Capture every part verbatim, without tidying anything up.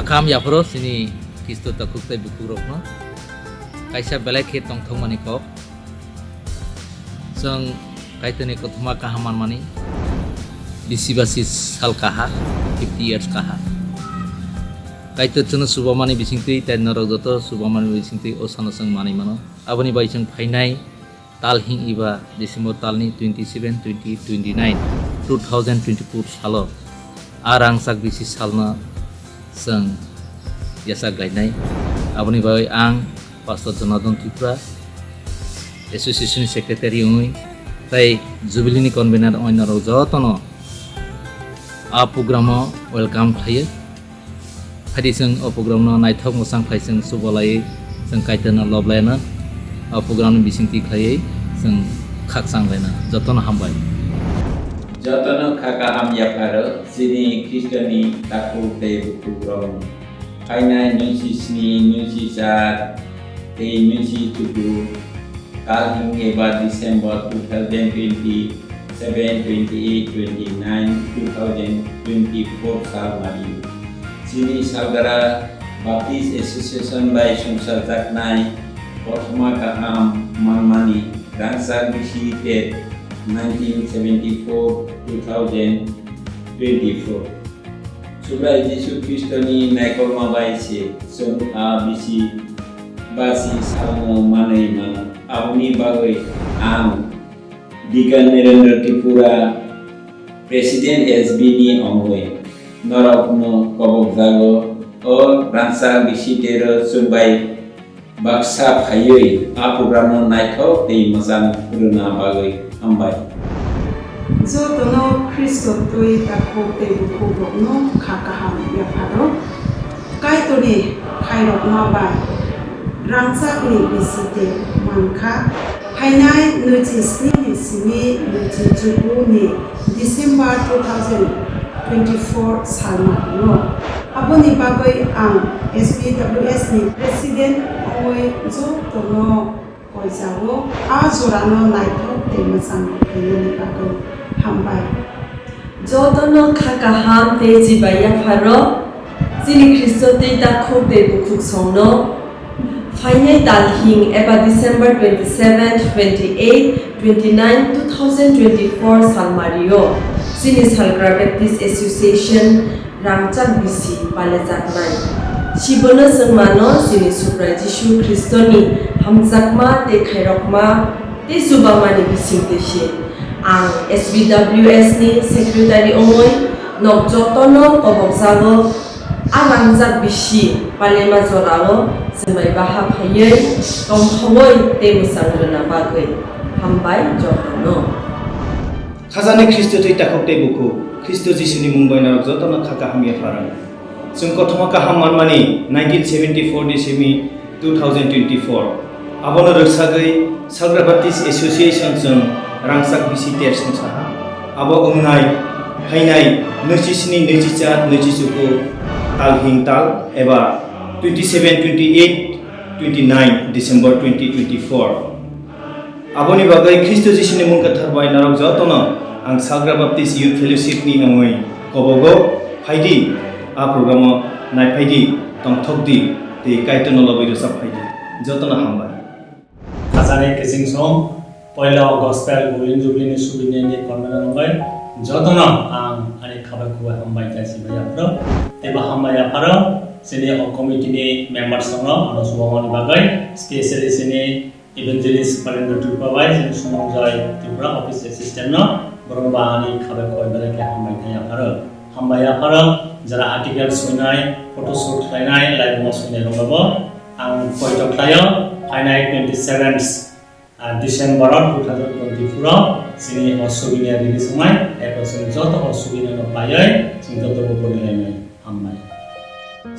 Kham yapharo chini Khristo takhuk tei bukhukrokno kaisa belai khe tongthokmani kok. Chwng Kaitorni kothoma kaham manmani bisi basi sal kaha, fifty years kaha. Kaitor chwngno chubamani bisingtwi tei norok joto chubamani bisingtwi o sano chwng manwi mano. Aboni bai chwng phainai tal hing eba December talni twenty seven, twenty eight, twenty nine, two thousand twenty four salo a rangchak bisi salno chwng yachak lainai. Aboni bagwi ang Pastor Jonathan Tripura, Association Secretary wngwi tei Jubilee ni Convener wngwi norok jotono a program o welcome khlaio. Phaidi chwng o program no naithok mwchang khlai chwng chubalaiwi chwng Kaitorno lob laina. O program ni bisingtwi khlaiwi chwng khakchang laina. Jotono hambai. Jotono kha kaham yapharo chini Khristoni takhuk tei bukhukrok. Phainai nui si sni, nui si char tei nui si chuku. Tal hing eba December two thousand twenty-seven, twenty-eight, twenty-nine, two thousand twenty-four sal mari. Chini Salgara Baptist Association bai songsaljaknai kothoma kaham manmani rangchak bisi tet nineteen seventy-four, two thousand twenty-four. Subrai Jisu Khristoni naikolma bai se chwng a bisi basi salno manwi mano. Aboni bagwi ang Deacon Narendra Tripura, President S B ni ongwi norokno kobokjago. O rangchak bisi tero chwng bai baksa phaiwi a programno naithok tei mwchang rwna bagwi hambai. Jotono Khristo twi takhuk tei bukhukrokno kha kaham yapharo. Kaitorni khairokma bai rangchakni bisi tei mankha. Phainai nui chi sni ni simi nui chi chuku ni December two thousand twenty-four salma hino. Aboni bagwi ang S B W S ni President wngwi jotono koijago. A jorano naithok tei mwchang khlainani bagwi hambai. Jotono kha kaham tei chibai yapharo chini Khristo tei takhuk tei bukhuk songno. Phainai tal hing eba December twenty-seven, twenty-eight, twenty-nine, two thousand twenty-four salmario chini Salgra Baptist Association rangchak bisi palejaknai. Sibono chwng mano chini Subrai Jisu Khristoni hamjakma tei khairokma tei chubamani bisingtwi se. Ang S B W S ni secretary wngwi nok jotono kobokjago. A rangchak bisi palema jorao chwng bai baha phaiwi tongthogwi tei mwchang rwna bagwi hambai jotono. Khajani Khristo twi takhuk tei bukhuk, Khristo Jisuni mung bai norok jotono kha kaham yapharang. Chwng kothoma kaham manmani nineteen seventy-four ni simi two thousand twenty-four. Abono rwksagwi Salgra Baptist Association chwng rangchak bisi ter songsaha. Abo wngnai phainai nui chi sni, nui chi char, nui chi chuku tal hing tal eba twenty-seven, twenty-eight, twenty-nine December twenty twenty-four. Aboni bagwi Khristo Jisuni mung kwthar bai norok jotono ang Salgra Baptist Youth Fellowship ni wngwi kobogo. Phaidi, a program o naiphaidi, tongthokdi tei Kaitorno lobwi rwchap phaidi. Jotono hambai. Khajani kiching song, poila o gospel Golden Jubilee ni subini ni convener wngwi jotono ang ani khabai kubai hambai khe sibai yapharo. Teibo hambai yapharo chini o committee ni members rokno ano subamani bagwi, specially chini Evangelist Parendra Tripura bai, chini Sumanjoy Tripura, office assistant no, borok ba ani khabai koi belai khe hambai khe yapharo. Hambai yapharo, jara article swinai, photo shoot khlainai, live mo swinai rok bo ang poito khlaio, phainai twenty seventh, ah, December two thousand twenty-four o chini o souvenir release wngnai, eko chwng joto o souvenir no paioi, chwng joto bo porilainai. Hambai.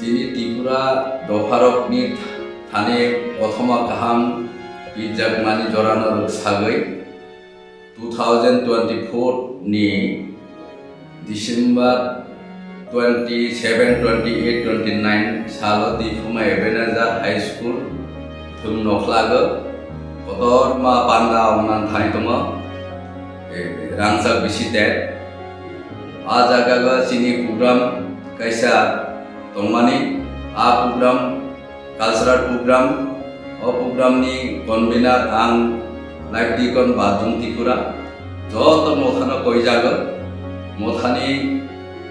Chini Tripura dopharokni thani kothoma kaham pijak mani jorano rwksagwi two thousand twenty-four ni December twenty-seven, twenty-eight, twenty-nine salo Diphuma Ebenezer High School thwng nokhlago kotorma panda wngna thani tongo, eh, rangchak bisi tet. A jaga o chini program kaisa tongmani, a program, cultural program, o program ni convener ang Life Deacon Barjong Tripura, joto mothano koijago, mothani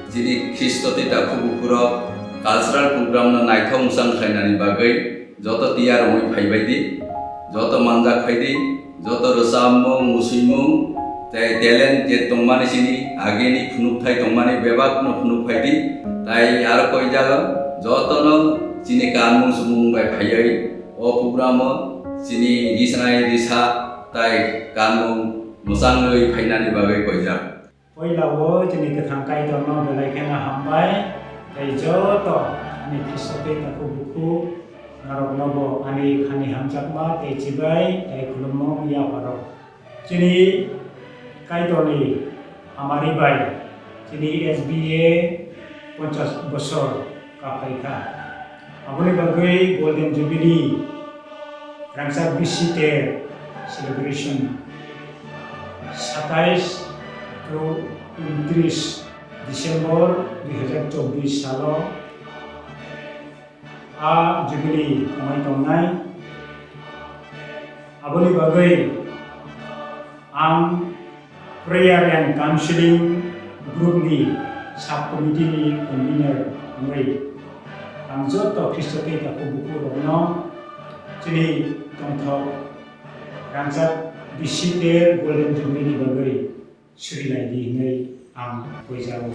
chini Khristo tei takhu bukhurok cultural program no naithok mwsang khlainani bagwi joto tiyar wngwi phaibai di, joto manjak phai di, joto rwchapmung, musuimung, tei talent je tongmani chini agini phunukthai tongmani bebakno phunuk phai di, tai aro koijago jotono chini kanmung sumung bai phaiwi o programo chini risnai risa tai kanmung mwchangwi phainani bagwi koijak. Poila o chini kwthang Kaitorno belai kheno hambai, tei joto ani Khristo tei takhu bukhu norokno bo ani khani hamjakma tei chibai tei khulumung yapharo. Chini Kaitorni hamari bai chini S B A ponchas bosor kaphai kha. Aboni bagwi Golden Jubilee rangchak bisi ter celebration satais to untris December dui hazar chobbish salo a Jubilee wngwi tongnai. Aboni bagwi ang Prayer and Counseling Group ni Sub Committee ni Convener wngwi ang joto Khristo tei takhu bukhu rokno chini tongthok rangchak bisi ter Golden Jubilee ni bagwi suri lai di hwnwi ang koijago.